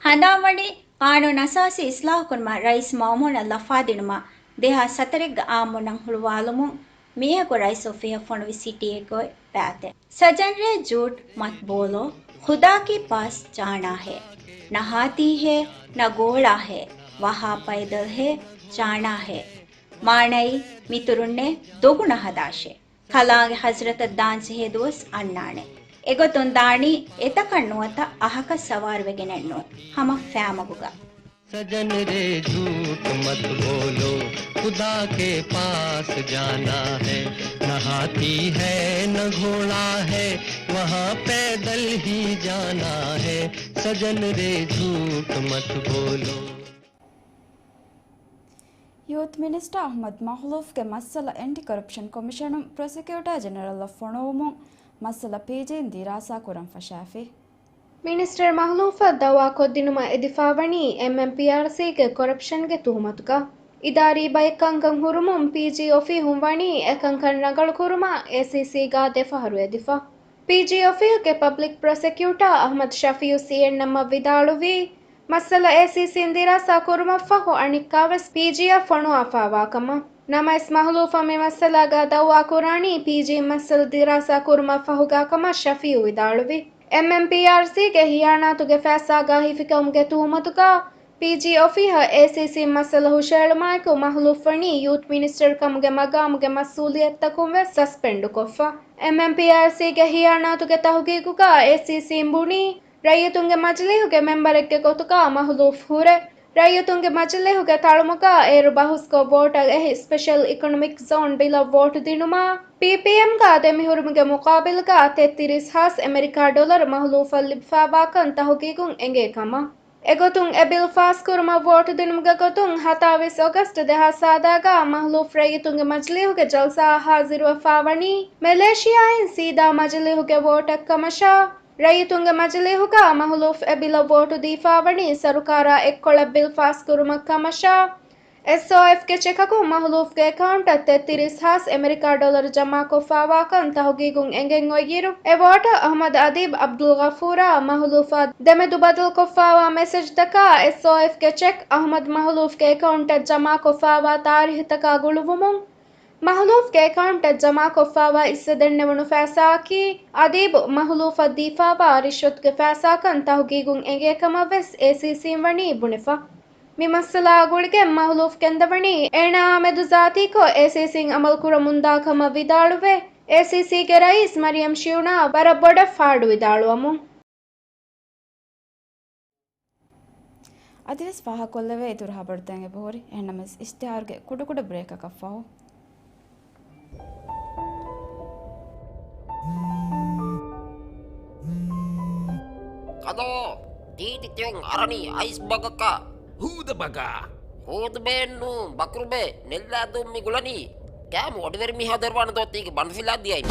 ހަނދާންވަނީ ޤާނޫނު އަސާސީ އިޞްލާޙުކުރުމަށް ރައީސް މައުމޫނަށް ލަފާދިނުމަށް ދެހާސް ހަތަރެއްގަ އާއްމު ނަން ހުޅުވާލުމުން މީހަކު ރައީސް އޮފީހަށް ފޮނުވި ސިޓީއެއްގައި ބާތެއް. سجن رے جھوٹ مت بولو، خدا کے پاس جانا ہے، نہ ہاتھی ہے، نہ گھوڑا ہے، وہاں پیدل ہے، جانا ہے. މާނައީ، މިތުރުންނޭ ދޮގު ނަހަދާށޭ. ކަލާނގެ ޙަޟްރަތަށް ދާންޖެހޭ ދުވަސް އަންނާނެ. އެގޮތުން ދާނީ އެތަކަށް ނުވަތަ އަހަކަށް ސަވާރުވެގެނެއްނޫން. ހަމަ ފައިމަގުގަ. سجن رے جھوٹ مت بولو، خدا کے پاس جانا ہے، نہ ہاتھی ہے نہ گھوڑا ہے، وہاں پیدل ہی جانا ہے، سجن رے جھوٹ مت بولو. ޔޫތު މިނިސްޓަރ އަޙްމަދު މަޚްލޫފްގެ މައްސަލަ އެންޓި ކޮރަޕްޝަން ކޮމިޝަނުން ޕްރޮސިކިއުޓާ ޖެނެރަލަށް ފޮނުވުމުން މައްސަލަ ޕީޖީއިން ދިރާސާ ކުރަން ފަށާފި. މިނިސްޓަރ މަޚްލޫފަށް ދައުވާ ކޮށްދިނުމަށް އެދިފާވަނީ އެމްއެމްޕީއާރްސީގެ ކޮރަޕްޝަންގެ ތުހުމަތުގަ. އިދާރީ ބައެއް ކަންކަން ހުރުމުން ޕީޖީ އޮފީހުން ވަނީ އެކަންކަން ރަނގަޅު ކުރުމަށް އޭސީސީގަ ދެފަހަރު އެދިފަ. ޕީޖީ އޮފީހުގެ ޕަބްލިކް ޕްރޮސެކިއުޓާ އަޙްމަދު ޝަފީއު ސީއެންއެމްއަށް ވިދާޅުވީ، މައްސަލަ އޭސީސީން ދިރާސާ ކުރުމަށްފަހު އަނެއްކާވެސް ޕީޖީއަށް ފޮނުވާފާވާކަމަށް. ނަމަވެސް މަހުލޫފަށް މި މައްސަލާގަ ދައުވާކުރާނީ ޕީޖީ މައްސަލަ ދިރާސާ ކުރުމަށްފަހުގާކަމަށް ޝަފީއު ވިދާޅުވި. އެމްއެމްޕީއާރްސީގެ ހިޔާނާތުގެ ފައިސާގާ ހިފިކަމުގެ ތުހުމަތުގާ ޕީޖީ އޮފީހަށް އޭސީސީން މައްސަލަ ހުށައެޅުމާއެކު މަހުލޫފް ވަނީ ޔޫތު މިނިސްޓަރ ކަމުގެ މަގާމުގެ މަސްއޫލިއްޔަތުތަކުން ވެސް ސަސްޕެންޑުކޮށްފަ. އެމްއެމްޕީއާރްސީގެ ހިޔާނާތުގެ ތަހުގީގުގާ އޭސީސީން ބުނީ، ރައްޔިތުންގެ މަޖިލީހުގެ މެމްބަރެއްގެ ގޮތުގާ މަހުލޫފް ހުރެ. ރައްޔިތުންގެ މަޖިލީހުގެ ތަޅުމުގާ އޭރު ބަހުސްކޮށް ވޯޓަށް އެހި ސްޕެޝަލް އިކޮނޮމިކް ޒޯން ބިލަށް ވޯޓު ދިނުމާ، ޕީޕީއެމްގާ ދެމިހުރުމުގެ މުޤާބިލުގާ ތެއްތިރީސް ހާސް އެމެރިކާ ޑޮލަރު މަހުލޫފަށް ލިބިފާވާކަން ތަހުގީގުން އެނގޭ ކަމަށް. އެގޮތުން އެ ބިލް ފާސްކުރުމަށް ވޯޓު ދިނުމުގެ ގޮތުން ހަތާވީސް އޮގަސްޓް ދެހާސް ސާދާގާ މަހުލޫފް ރައްޔިތުންގެ މަޖިލީހުގެ ޖަލްސާއަށް ހާޒިރުވެފާވަނީ މެލޭޝިޔާއިން ސީދާ މަޖިލީހުގެ ވޯޓަށް ކަމަށާ، ރައްޔިތުންގެ މަޖިލީހުގާ މަހުލޫފް އެ ބިލަށް ވޯޓު ދީފާވަނީ ސަރުކާރާ އެއްކޮޅަށް ބިލް ފާސްކުރުމަށް ކަމަށާ، އެސްއޯއެފްގެ ޗެކަކުން މަހުލޫފްގެ އެކައުންޓަށް ތެއްތިރީސް ހާސް އެމެރިކާ ޑޮލަރު ޖަމާކޮށްފާވާކަން ތަހުގީގުން އެނގެން އޮތްއިރު، އެ ވޯޓަށް އަޙްމަދު އަދީބް އަބްދުލްޣަފޫރާ މަހުލޫފާ ދެމެދު ބަދަލުކޮށްފާވާ މެސެޖްތަކާ އެސްއޯއެފްގެ ޗެކް އަޙްމަދު މަހުލޫފްގެ އެކައުންޓަށް ޖަމާކޮށްފާވާ ތާރީހުތަކާ ގުޅުވުމުން، މަހުލޫފްގެ އެކައުންޓަށް ޖަމާކޮށްފާވާ އިއްސަ ދެންނެވުނު ފައިސާއަކީ، އަދީބު މަހުލޫފަށް ދީފާވާ ރިޝްވަތުގެ ފައިސާކަން ތަހުގީގުން އެނގޭ ކަމަށް ވެސް އޭސީސީން ވަނީ ބުނެފަ. މި މައްސަލާއާ ގުޅިގެން މަހުލޫފް ގެންދަވަނީ އޭނާއާ މެދު ޒާތީކޮށް އޭސީސީން އަމަލުކުރަމުންދާ ކަމަށް ވިދާޅުވެ، އޭސީސީގެ ރައީސް މަރިޔަމް ޝިޔުނާއަށް ވަރަށް ބޮޑަށް ފާޑު ވިދާޅުވަމުން. އަދިވެސް ފާހަގަކޮށްލެވޭ އިތުރު ހަބަރުތައް އެބަހުރި. އެހެންނަމަވެސް އިޝްތިހާރުގެ ކުޑަކުޑަ ބްރޭކަކަށްފަހު. ކަލޯ، ތީތި ތިޔުން އަރަނީ އައިސް ބަގަކަށް. ހޫދަ ބަގާ. ހޫދުބޭއެއްނޫން، ބަކުރުބޭ، ނެއްލާދޫން މި ގުޅަނީ. ކައިމު އޮޑިވެރި މީހާ ދެރަވާނެ ދޯ ތީގެ ބަނޑުފިލާ ދިޔައިން.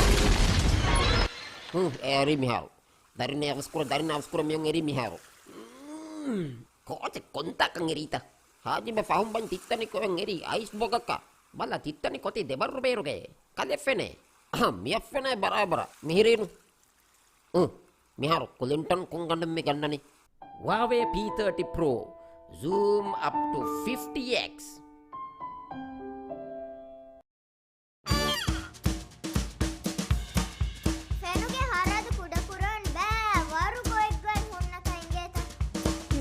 ހުން، އެ އަރީ މިހާރު. ދަރިން އަވަސްކުރަ، ދަރިން އަވަސްކުރަ މިޔުން އެރީ މިހާރު. މް، ކޯޗެއް ކޮންތާކަން އެރީތަ؟ ހާޖިބެ ފަހުން ބަން ތިއްތަނި ކޮއެއް އެރީ އައިސް ބޮގަކަށް. ބަލަ ތިއްތަނި ކޮތި ދެބަރު ބޭރުގެ. ކަލެ ފެނޭ. އަހަ، މިއަށް ފެނޭ ބަރާބަރަށް. މިހިރީނު. އު، މިހާރު ކުލިންޓަން ކޮންގަނޑެއް މި ގަންނަނީ؟ ހުވާވޭ ޕީ ތާޓީ ޕްރޯ. ޒޫމް އަޕް ޓު ފިފްޓީ އެކްސް. ފެނުގެ ހަރަދު ކުޑަކުރަން ބައި ވަރު ގޮތްގޮތް ހުންނަކަން އިނގޭތަ؟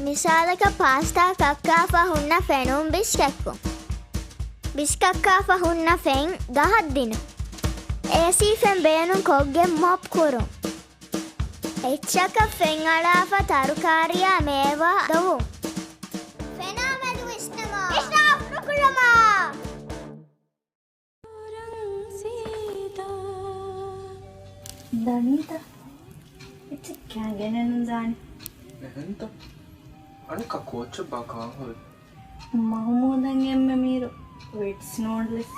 މިސާލަކަށް ޕާސްޓާ ކައްކާފަ ހުންނަ ފެނުން ބިސްކެއްކުން. ބިސްކައްކާފަ ހުންނަ ފެން ގަހަށް ދިނުން. އޭސީ ފެން ބޭނުން ކޮށްގެން މޮޕް ކުރުން. އެއްޗަކަށް ފެން އަޅާފަ ތަރުކާރިއާ މޭވާ ދޮވުން. ފެނާ މެދު ވިސްނަމާ. އިސްރާފް ނުކުރަމާ. ދަނީތަ؟ އެއްޗެއް ކާގެނެއްނު ދާނެ. އެހެންތަ؟ އަނެއްކާ ކޯއްޗެއްބާ ކާން ހުރީ؟ މަހުމޫދަށް އެންމެ މީރު ވިޓްސް ނޫޑްލްސް.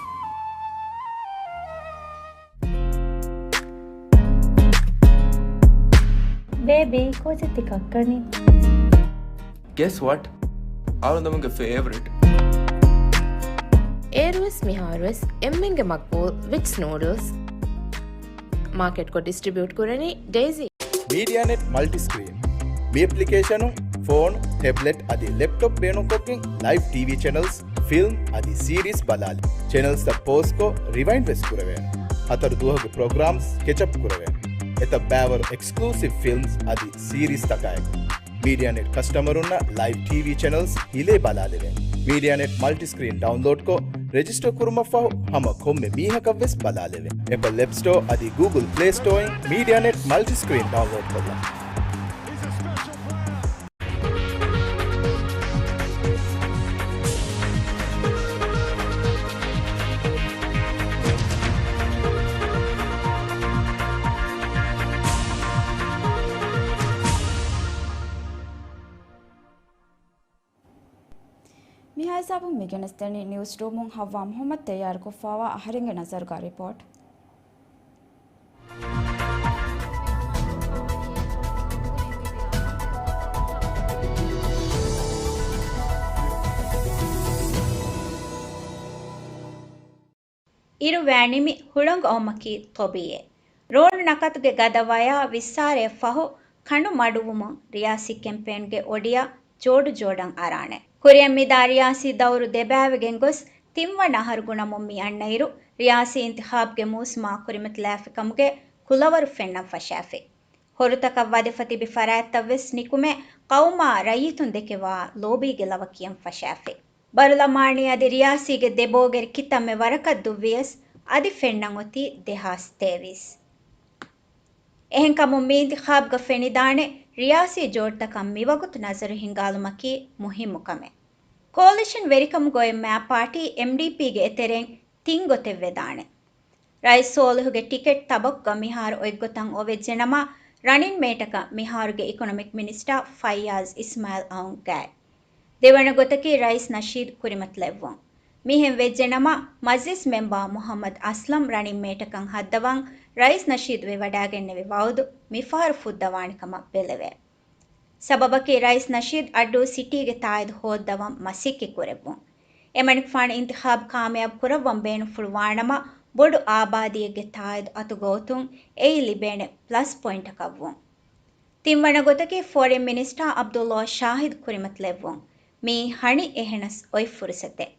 ބޭބީ، ކޯޗެއް ތި ކައްކަނީ؟ Guess what? އަޅުގަނޑުމެންގެ ފޭވަރިޓް. އޭރުވެސް މިހާރުވެސް އެންމެންގެ މަގްބޫލް ވިޓްސް ނޫޑްލްސް. މާކެޓްކޮށް ޑިސްޓްރިބިއުޓް ކުރަނީ ޑެއިސީ. މީޑިއާނެޓް މަލްޓިސްކްރީން. މި އެޕްލިކޭޝަނުން ފޯނު، ޓެބްލެޓް އަދި ލެޕްޓޮޕް ބޭނުންކޮށްގެން ލައިވް ޓީވީ ޗެނަލްސް، ފިލްމް އަދި ސީރީސް ބަލާލި. ޗެނަލްސްތައް ޕޯޒްކޮށް ރިވައިންޑް ވެސް ކުރެވޭނެ. ހަތަރު ދުވަހުގެ ޕްރޮގްރާމްސް ކެޗަޕް ކުރެވޭނެ. އެތައް ބައިވަރު އެކްސްކްލޫސިވް ފިލްމްސް އަދި ސީރީސްތަކާއެކު. މީޑިއާނެޓް ކަސްޓަމަރުންނަށް ލައިވް ޓީވީ ޗެނަލްސް ހިލޭ ބަލާލެވޭނެ. މީޑިއާނެޓް މަލްޓިސްކްރީން ޑައުންލޯޑްކޮށް، ރެޖިސްޓަރ ކުރުމަށްފަހު ހަމަ ކޮންމެ މީހަކަށްވެސް ބަލާލެވޭ. އެޕަލް އެޕް ސްޓޯ އަދި ގޫގުލް ޕްލޭ ސްޓޯއިން މީޑިއާނެޓް މަލްޓިސްކްރީން ޑައުންލޯޑްކޮށްލަން. މިހާ ހިސާބުން މި ގެނެސްދެނީ ނިއުސްރޫމުން ހައްވާ މުހައްމަދު ތައްޔާރުކޮށްފާވާ އަހަރެންގެ ނަޒަރުގަ ރިޕޯޓް. އިރު ވައިނިމި ހުޅަނގު އައުމަކީ ޠަބީޢީ. ރޯނު ނަކަތުގެ ގަދަ ވަޔާ ވިއްސާރައަށް ފަހު ކަނޑު މަޑުވުމުން ރިޔާސީ ކެމްޕޭންގެ އޮޑިއަށް ޖޯޑުޖޯޑަށް އަރާނެ. ކުރިއަށް މިދާ ރިޔާސީ ދައުރު ދެބައިވެގެން ގޮސް ތިންވަނަ އަހަރު ގުނަމުން މި އަންނައިރު، ރިޔާސީ އިންތިޚާބްގެ މޫސުމާ ކުރިމަތިލާފިކަމުގެ ކުލަވަރު ފެންނަން ފަށާފި. ހުރުތަކަށް ވަދެފަ ތިބި ފަރާތްތައްވެސް ނިކުމެ، ޤައުމާ ރައްޔިތުން ދެކެވާ ލޯބީގެ ލަވަ ކިޔަން ފަށާފި. ބަރުލަމާނީ އަދި ރިޔާސީގެ ދެބޯގެރި ކިތަންމެ ވަރަކަށް ދުއްވިޔަސް، އަދި ފެންނަން އޮތީ ދެހާސް ތޭވީސް. އެހެންކަމުން މި އިންތިޚާބްގަ ފެނިދާނެ ރިޔާސީ ޖޯޑުތަކަށް މިވަގުތު ނަޒަރު ހިންގާލުމަކީ މުހިއްމު ކަމެއް. ކޯލިޝަން ވެރިކަމުގަ އޮތް މާ ޕާޓީ އެމްޑީޕީގެ އެތެރެއިން ތިން ގޮތެއް ވެދާނެ. ރައީސް ސޯލިހުގެ ޓިކެޓް ތަބަކުގަ މިހާރު އޮތްގޮތަށް އޮވެއްޖެނަމަ، ރަނިން މޭޓަކަށް މިހާރުގެ އިކޮނޮމިކް މިނިސްޓާ ފައްޔާޒް އިސްމާއިލް އައުން ގާތް. ދެވަނަ ގޮތަކީ ރައީސް ނަޝީދު ކުރިމަތިލެއްވުން. މިހެން ވެއްޖެނަމަ، މަޖްލިސް މެމްބާ މުހައްމަދު އަސްލަމް ރަނިން މޭޓަކަށް ހައްދަވަން ރައީސް ނަޝީދު ވެވަޑާގެންނެވި ވައުދު މިފަހަރު ފުއްދަވާނެ ކަމަށް ބެލެވޭ. ސަބަބަކީ ރައީސް ނަޝީދު އައްޑޫ ސިޓީގެ ތާއީދު ހޯއްދަވަން މަސައްކަތް ކުރެއްވުން. އެމަނިކުފާނު އިންތިޚާބު ކާމިޔާބު ކުރައްވަން ބޭނުންފުޅު ވާނަމަ، ބޮޑު އާބާދީއެއްގެ ތާއީދު އަތުގަ އޮތުން އެއީ ލިބޭނެ ޕްލަސް ޕޮއިންޓަކަށްވުން. ތިންވަނަ ގޮތަކީ ފޮރިން މިނިސްޓާ އަބްދުﷲ ޝާހިދު ކުރިމަތިލެއްވުން. މިއީ ހަނި އެހެނަސް އޮތް ފުރުސަތެއް.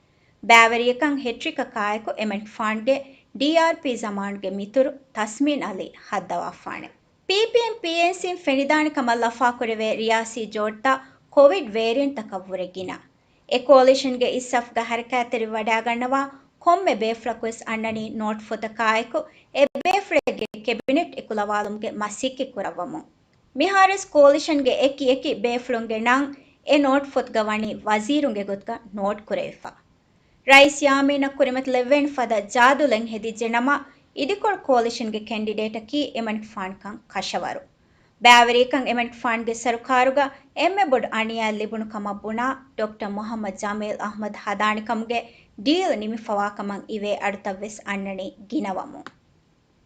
ބައިވެރިޔަކަށް ހެޓްރިކަކާއެކު އެމަނިކުފާނުގެ ޑީއާރްޕީ ޒަމާނުގެ މިތުރު ތަސްމީން އަލީ ހައްދަވާފާނެ. ޕީޕީއެމް ޕީއެންސީން ފެނިދާނެ ކަމަށް ލަފާކުރެވޭ ރިޔާސީ ޖޯޑުތައް ކޮވިޑް ވޭރިއަންޓްތަކަށްވުރެ ގިނަ. އެ ކޯލިޝަންގެ އިސް ސަފުގަ ހަރަކާތްތެރިވެވަޑާގަންނަވާ ކޮންމެ ބޭފުޅަކުވެސް އަންނަނީ ނޯޓް ފޮތަކާއެކު، އެ ބޭފުޅެއްގެ ކެބިނެޓް އެކުލަވާލުމުގެ މަސައްކަތް ކުރައްވަމުން. މިހާރުވެސް ކޯލިޝަންގެ އެކި އެކި ބޭފުޅުންގެ ނަން އެ ނޯޓް ފޮތުގަ ވަނީ ވަޒީރުންގެ ގޮތުގަ ނޯޓް ކުރެވިފަ. ރައީސް ޔާމީނަށް ކުރިމަތިލެއްވޭނެ ފަދަ ޖާދުލެން ހެދިއްޖެނަމަ، އިދިކޮޅު ކޯލިޝަންގެ ކެންޑިޑޭޓަކީ އެމަނިކުފާނުކަން ކަށަވަރު. ބައިވެރިޔަކަށް އެމަނިކުފާނުގެ ސަރުކާރުގަ އެންމެ ބޮޑު އަނިޔާއެއް ލިބުނު ކަމަށް ބުނާ ޑޮކްޓަރ މުހައްމަދު ޖަމީލް އަހްމަދު ހަދާނެ ކަމުގެ ޑީލް ނިމިފަވާކަމަށް އިވޭ އަޑުތައްވެސް އަންނަނީ ގިނަވަމުން.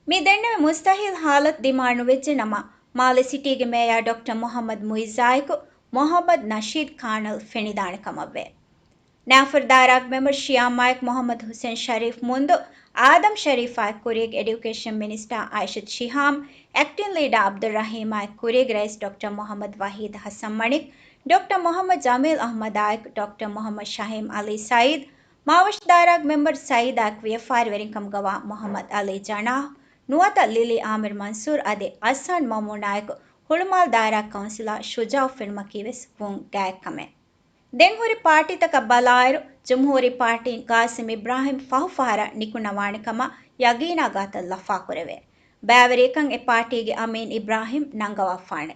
މި ދެންނެވި މުސްތަހީލް ހާލަތު ދިމާ ނުވެއްޖެ ނަމަ، މާލެ ސިޓީގެ މޭޔާ ޑޮކްޓަރ މުހައްމަދު މުއިއްޒާއެކު މުހައްމަދު ނަޝީދު ކާނަލް ފެނިދާނެ ކަމަށްވޭ. ނާފަރު ދާއިރާގެ މެމްބަރު ޝިޔާމްއާއެކު މުހައްމަދު ހުސެން ޝަރީފް މުންދު، އާދަމް ޝަރީފާއެކު ކުރީގެ އެޑިއުކޭޝަން މިނިސްޓާ އައިޝަތު ޝިހާމް، އެކްޓިން ލީޑާ އަބްދުއްރަހީމާއެކު ކުރީގެ ރައީސް ޑޮކްޓަރ މުހައްމަދު ވަހީދު ހަސަން މަނިކް، ޑޮކްޓަރ މުހައްމަދު ޖަމީލް އަހްމަދާއެކު ޑޮކްޓަރ މުހައްމަދު ޝަހީމް އަލީ ސައީދު، މާވަށު ދާއިރާގެ މެމްބަރު ސައީދާއެކު ވިޔަފާރިވެރިންކަމުގަވާ މުހައްމަދު އަލީ ޖަނާހް، ނުވަތަ ލިލީ އާމިރު މަންސޫރު އަދި އަސްހާން މައުމޫނާއެކު ހުޅުމާލު ދާއިރާގެ ކައުންސިލާ ޝުޖާއު ފެނުމަކީވެސް ވުން ގާތްކަމެއް. ދެން ހުރި ޕާޓީތަކަށް ބަލާއިރު، ޖުމްހޫރީ ޕާޓީން ގާސިމް އިބްރާހިމް ފަހު ފަހަރަށް ނިކުންނަވާނެ ކަމަށް ޔަގީނާ ގާތަށް ލަފާކުރެވޭ. ބައިވެރިޔަކަށް އެ ޕާޓީގެ އަމީން އިބްރާހިމް ނަންގަވާފާނެ.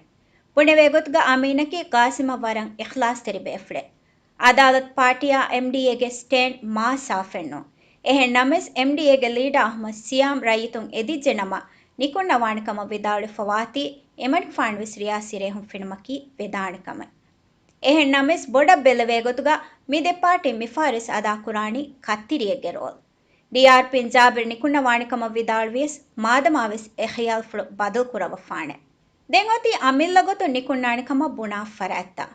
ބުނެވޭ ގޮތުގަ އަމީނަކީ ގާސިމަށް ވަރަށް އިޚްލާޞްތެރި ބޭފުޅެއް. އަދާލަތު ޕާޓީއާ އެމްޑީއޭގެ ސްޓޭންޑް މާ ސާފެއްނު. އެހެން ނަމަވެސް، އެމްޑީއޭގެ ލީޑާ އަޙްމަދު ސިޔާމް ރައްޔިތުން އެދިއްޖެ ނަމަ، ނިކުންނަވާނެ ކަމަށް ވިދާޅުވެފަ ވާތީ، އެމަނިކުފާނުވެސް ރިޔާސީ ރޭހުން ފެނުމަކީ ވެދާނެ ކަމެއް. އެހެން ނަމަވެސް، ބޮޑަށް ބެލެވޭ ގޮތުގަ މި ދެ ޕާޓީން މިފަހަރުވެސް އަދާކުރާނީ ކައްތިރިއެއްގެ ރޯލް. ޑީއާރްޕީން ޖާބިރު ނިކުންނަވާނެ ކަމަށް ވިދާޅުވިޔަސް، މާދަމާވެސް އެ ޚިޔާލުފުޅު ބަދަލު ކުރައްވަފާނެ. ދެން އޮތީ އަމިއްލަ ގޮތުން ނިކުންނާނެ ކަމަށް ބުނާ ފަރާތްތައް.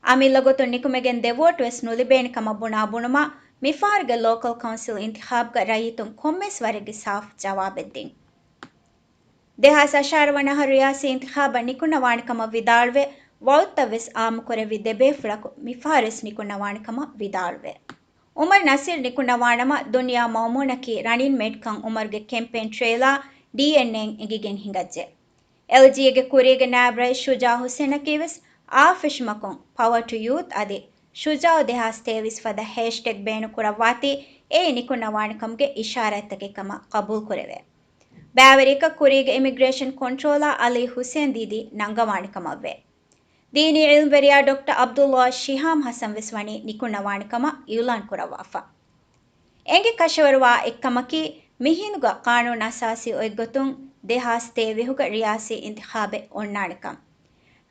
އަމިއްލަ ގޮތުން ނިކުމެގެން ދެ ވޯޓުވެސް ނުލިބޭނެ ކަމަށް ބުނާ ބުނުމަށް މިފަހަރުގެ ލޯކަލް ކައުންސިލް އިންތިޚާބުގަ ރައްޔިތުން ކޮންމެސް ވަރެއްގެ ސާފު ޖަވާބެއް ދިން. ދެހާސް އަށާރަ ވަނަ އަހަރު ރިޔާސީ އިންތިޚާބަށް ނިކުންނަވާނެ ކަމަށް ވިދާޅުވެ، ވައުދުތައްވެސް އާއްމުކުރެއްވި ދެ ބޭފުޅަކު މިފަހަރުވެސް ނިކުންނަވާނެ ކަމަށް ވިދާޅުވޭ. އުމަރު ނަސީރު ނިކުންނަވާނަމަ، ދުނިޔާ މައުމޫނަކީ ރަނިން މޭޓްކަން އުމަރުގެ ކެމްޕޭން ޓްރެއިލާ ޑީއެންއޭން އެނގިގެން ހިނގައްޖެ. އެލްޖީއޭގެ ކުރީގެ ނާއިބު ރައީސް ޝުޖާއު ހުސެނަކީވެސް އާފެށުމަކުން، ޕަވަރ ޓު ޔޫތް އަދި ޝުޖާއު ދެހާސް ތޭވީސް ފަދަ ހޭޝްޓެގް ބޭނުންކުރައްވާތީ، އެއީ ނިކުންނަވާނެ ކަމުގެ އިޝާރާތްތަކެއް ކަމަށް ޤަބޫލުކުރެވޭ. ބައިވެރިޔަކަށް ކުރީގެ އިމިގްރޭޝަން ކޮންޓްރޯލާ އަލީ ހުސޭން ދީދީ ނަންގަވާނެ ކަމަށްވޭ. ދީނީ ޢިލްމުވެރިޔާ ޑޮކްޓަރ ޢަބްދުﷲ ޝިހާމް ޙަސަން ވެސް ވަނީ ނިކުންނަވާނެ ކަމަށް އިޢުލާން ކުރައްވާފަ. އެނގި ކަށަވަރުވާ އެއްކަމަކީ، މިހިނދުގަ ޤާނޫނު އަސާސީ އޮތްގޮތުން ދެހާސް ތޭވީހުގަ ރިޔާސީ އިންތިޚާބެއް އޮންނާނެކަން.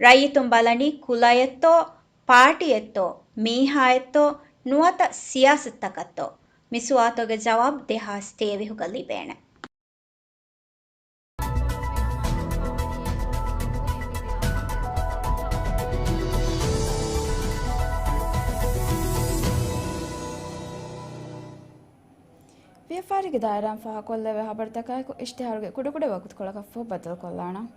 ރައްޔިތުން ބަލަނީ ކުލައެއްތޯ، ޕާޓީއެއްތޯ، މީހާއެއްތޯ، ނުވަތަ ސިޔާސަތުތަކަށްތޯ؟ މި ސުވާލުތަކުގެ ޖަވާބު ދެހާސް ތޭވީހުގަ ލިބޭނެ. ފާރިގެ ދާއިރާން ފާހަގަކޮށްލެވޭ ހަބަރުތަކާއެކު އިޝްތިހާރުގެ ކުޑަކުޑަ ވަގުތުކޮޅަކަށްފަހު ބައްދަލުކޮށްލާނަން.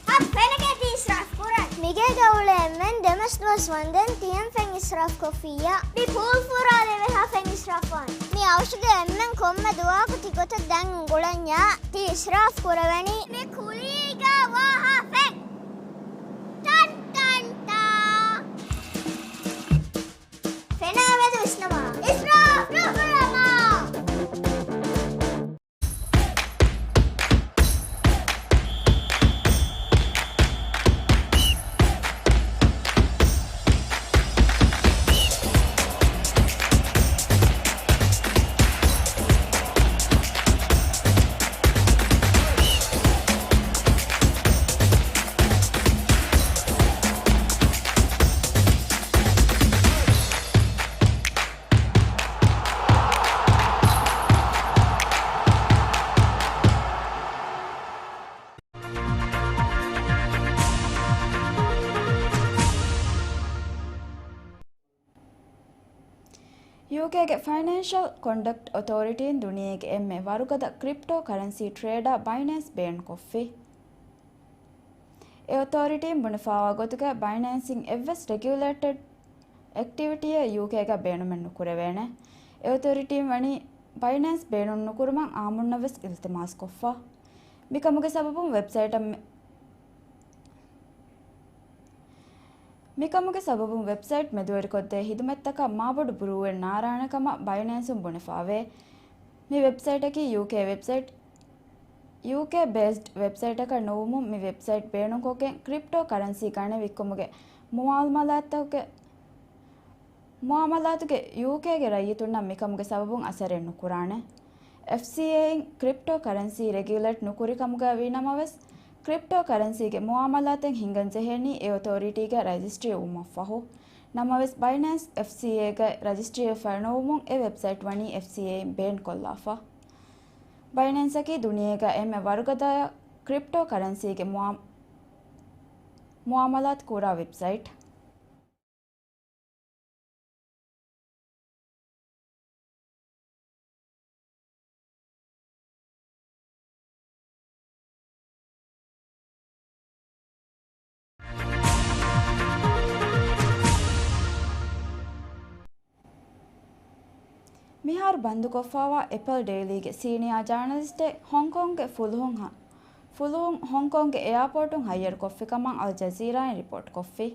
އަ، ފެނަކޭ ތި އިސްރާފް ކުރަން. މިގޭގަ އުޅޭ އެންމެން ދެމަސް ދުވަސް ވަންދެން ތިޔަން ފެން އިސްރާފް ކޮށްފިއްޔާ. މި ޕޫލް ފުރާލެވޭ ހާ ފެން އިސްރާފް ވާން. މި އަވަށުގެ އެންމެން ކޮންމެ ދުވަހަކު ތި ގޮތަށް ދަން އުނގުޅަންޏާ ތި އިސްރާފް ކުރެވެނީ. މި ކުލީގަ ވާ ހާ ފެން. ޓަން ޓަން ޓާ. ފެނާ މެދު ވިސްނަމާ. އިސްރާފް ނުކުރަމާ. ޔޫކޭގެ ފައިނޭންޝަލް ކޮންޑަކްޓް އޮތޯރިޓީން ދުނިޔޭގެ އެންމެ ވަރުގަދަ ކްރިޕްޓޯ ކަރަންސީ ޓްރޭޑާ ބައިނޭންސް ބޭން ކޮށްފި. އެ އޮތޯރިޓީން ބުނެފާވާ ގޮތުގައި ބައިނޭންސް އިން އެއްވެސް ރެގިއުލޭޓެޑް އެކްޓިވިޓީއެއް ޔޫކޭގަ ބޭނުމެއް ނުކުރެވޭނެ. އެ އޮތޯރިޓީން ވަނީ ބައިނޭންސް ބޭނުން ނުކުރުމަށް އާއްމުންނަށް ވެސް އިލްތިމާސް ކޮށްފަ. މިކަމުގެ ސަބަބުން ވެބްސައިޓަށް މި، މިކަމުގެ ސަބަބުން ވެބްސައިޓް މެދުވެރިކޮށްދޭ ހިދުމަތްތަކަށް މާބޮޑު ބުރޫއެއް ނާރާނެ ކަމަށް ބައިނޭންސުން ބުނެފާވޭ. މި ވެބްސައިޓަކީ ޔޫކޭ ވެބްސައިޓް، ޔޫކޭ ބޭސްޑް ވެބްސައިޓަކަށް ނުވުމުން މި ވެބްސައިޓް ބޭނުންކޮށްގެން ކްރިޕްޓޯ ކަރަންސީ ގަނެ ވިއްކުމުގެ މުއާމަލާތުގެ، މުއާމަލާތުގެ ޔޫކޭގެ ރައްޔިތުންނަށް މިކަމުގެ ސަބަބުން އަސަރެއް ނުކުރާނެ. އެފްސީއޭއިން ކްރިޕްޓޯ ކަރަންސީ ރެގިއުލޭޓް ނުކުރި ކަމުގައި ވީ ނަމަވެސް، ކްރިޕްޓޯ ކަރަންސީގެ މުއާމަލާތެއް ހިނގަން ޖެހޭނީ އެ އޮތޯރިޓީގައި ރަޖިސްޓްރީ ވުމަށްފަހު. ނަމަވެސް، ބައިނޭންސް އެފްސީއޭގައި ރަޖިސްޓްރީއެއް ފައި ނުވުމުން އެ ވެބްސައިޓް ވަނީ އެފްސީއޭއިން ބޭން ކޮށްލާފަ. ބައިނޭންސަކީ ދުނިޔޭގަ އެންމެ ވަރުގަދަ ކްރިޕްޓޯ ކަރަންސީގެ މުއާ، މުއާމަލާތު ކުރާ ވެބްސައިޓް. މިހާރު ބަންދުކޮށްފާވާ އެޕަލް ޑެއިލީގެ ސީނިއާ ޖާނަލިސްޓެއް ހޮންކޮންގެ ފުލުހުން ހަ، ފުލުހުން ހޮންކޮންގެ އެއާޕޯޓުން ހައްޔަރުކޮށްފިކަމަށް އަލް ޖަޒީރާއިން ރިޕޯޓްކޮށްފި.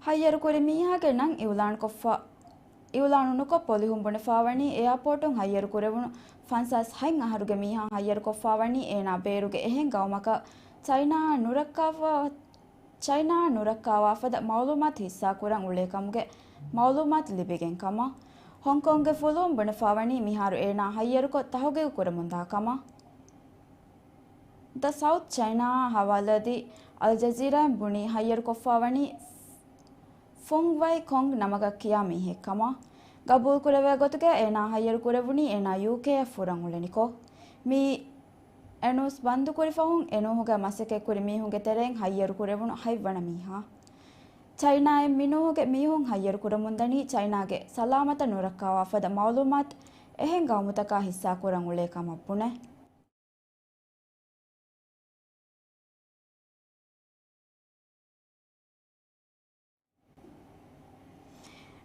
ހައްޔަރުކުރި މީހާގެ ނަން އިއުލާންކޮށްފަ، އިއުލާނު ނުކޮށް ޕޮލިހުން ބުނެފާވަނީ އެއާޕޯޓުން ހައްޔަރުކުރެވުނު ފަންސާސް ހަތް އަހަރުގެ މީހާ ހައްޔަރުކޮށްފާވަނީ އޭނާ ބޭރުގެ އެހެން ގައުމަކަށް ޗައިނާއާ ނުރައްކާވާ، ޗައިނާއާ ނުރައްކާވާފަދަ މައުލޫމާތު ހިއްސާކުރަން އުޅޭ ކަމުގެ މައުލޫމާތު ލިބިގެން ކަމަށް. ހޮންކޮންގެ ފުލުހުން ބުނެފާވަނީ މިހާރު އޭނާ ހައްޔަރުކޮށް ތަހުގީގު ކުރަމުންދާ ކަމަށް. ދަ ސައުތް ޗައިނާއާ ހަވާލުއަދި އަލް ޖަޒީރާއިން ބުނީ ހައްޔަރުކޮށްފާވަނީ ފުންގް ވައި ކޮންގް ނަމަކަށް ކިޔާ މީހެއް ކަމަށް. ގަބޫލުކުރެވޭ ގޮތުގައި އޭނާ ހައްޔަރު ކުރެވުނީ އޭނާ ޔޫކޭއަށް ފުރަން އުޅެނިކޮށް. މި އެނޫސް ބަންދުކުރި ފަހުން އެނޫހުގައި މަސައްކަތްކުރި މީހުންގެ ތެރެއިން ހައްޔަރު ކުރެވުނު ހަތްވަނަ މީހާ. ޗައިނާއިން މި ނޫހުގެ މީހުން ހައްޔަރު ކުރަމުންދަނީ ޗައިނާގެ ސަލާމަތަށް ނުރައްކާވާފަދަ މައުލޫމާތު އެހެން ގައުމުތަކާ ހިއްސާކުރަން އުޅޭ ކަމަށް ބުނެ.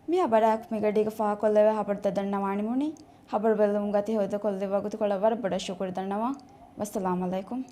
މި ހަބަރާއެކު މިގަޑީގަ ފާހަގަކޮށްލެވޭ ހަބަރުތައް ދަންނަވާނިމުނީ. ހަބަރު ބެލުމުގަ ތި ހޯދަކޮށްލި ވަގުތުކޮޅަށް ވަރަށް ބޮޑަށް ޝުކުރު ދަންނަވަން. ވައްސަލާމް އަލައިކުމް.